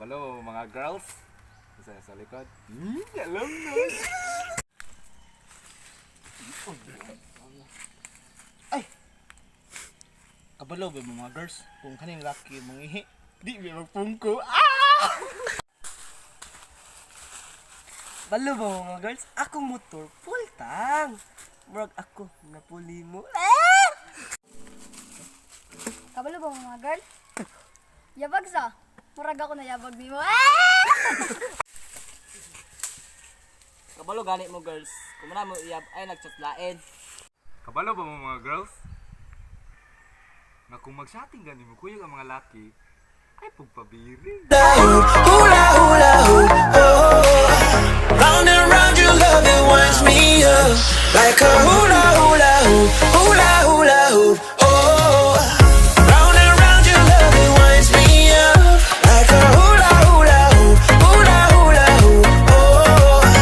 Kabalo mga girls. Isa sa likod. Alam na. Ay! Kabalo ba mo mga girls? Kung kaning laki mangihi, di ba magpungko? Ah! Balo ba mga girls? Akong motor, full tang. Murag ako, napuli mo. Ah! Kabalo ba mga girl? Yabag sa. Murag ako na yabag nimo. Ah! Kabalo gani mo girls. Kung mo iyab ay nagchatlain. Kabalo ba mo mga girls? Nga kung mag-chatting gani mo kuyog ang mga laki, ay pugpabiri. Hula hula hoop, oh. Round and round your love, it winds me up like a hula hula hoop, hula hula hoop.